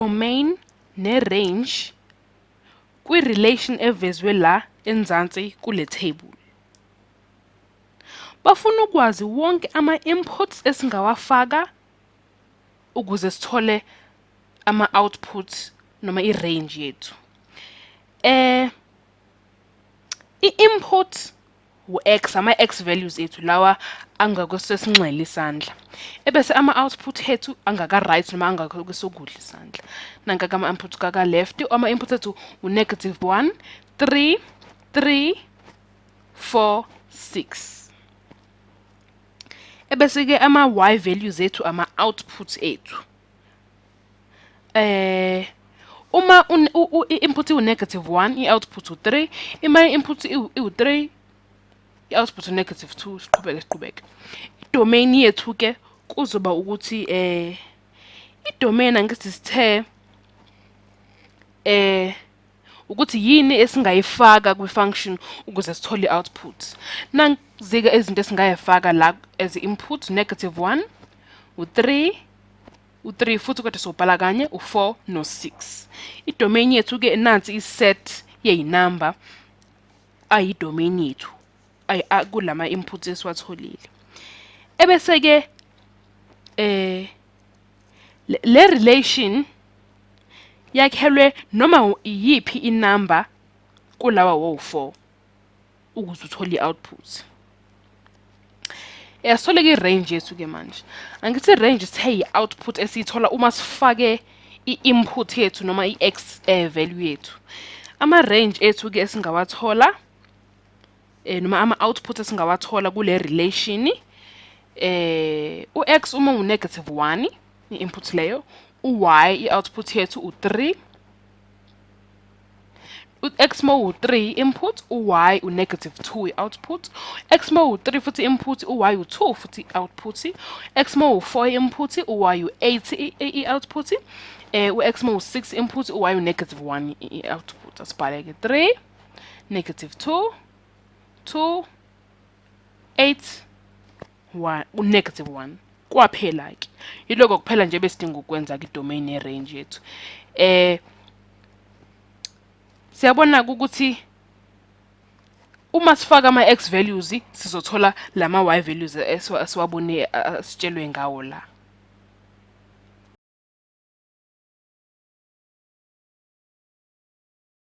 domain ne-range kwi-relation evezwe la enzansi kule table. Bafuna ukwazi wonke ama-inputs esingawafaka ukuze sithole ama-output noma i-range yethu. I-input u-x, ama-x values ethu lawa angakwesesinxele isandla. Ebese ama-output ethu angaka-right noma angakwesokudla isandla. Nanka ama-input kaka-left, ama-input ethu u-1, 3, 3, 4, 6. Ebese-ke ama-y values ethu ama-output ethu. Uma i-input iwu-1, i-output u-3, ima i-input iwu-3, i-output u-2, siqhubeke. I-domain yethu ke kuzoba ukuthi i-domain angithi sithe ukuthi yini esingayifaka kwi-function ukuze sithole i-output. Nanzi-ke izinto esingayifaka la as input, -1, u-3, u-3 futhi kodwa sobhala kanye u-4 no-6. I-domain yethu ke nansi iset yeyinamba ayi-domain yethu kulama inputs esiwatholile. Ebese ke le relation yakhelwe noma iyiphi inamba kulawa wo-4 ukuze uthole i-output. Sithole i-range yethu ke manje. Angithi i-range sithe i-output esiyithola uma sifake i-input yethu noma i-x value yethu. Ama-range ethu ke esingawathola noma ama-output esingawathola kule relation u-x uma u-1, i-input leyo, u-y i-output yethu u-3, u-x ma u-3 input, u-y u-2 i-output, x ma u-3 futhi input, u-y u-2 futhi i-output, x ma u-4 input, u-y u-8 i-output, u-x ma u-6 input, u-y u-1 i-output. Asibhale ke 3, -2, 2, 8, 1, u-1. Kwaphela ke. Yiloko kuphela nje besidinga ukwenza i-domain ne-range yethu. Siyabona ukuthi uma sifaka ama-x values sizothola lama-y values esiwabone sitshelwe ngawo la.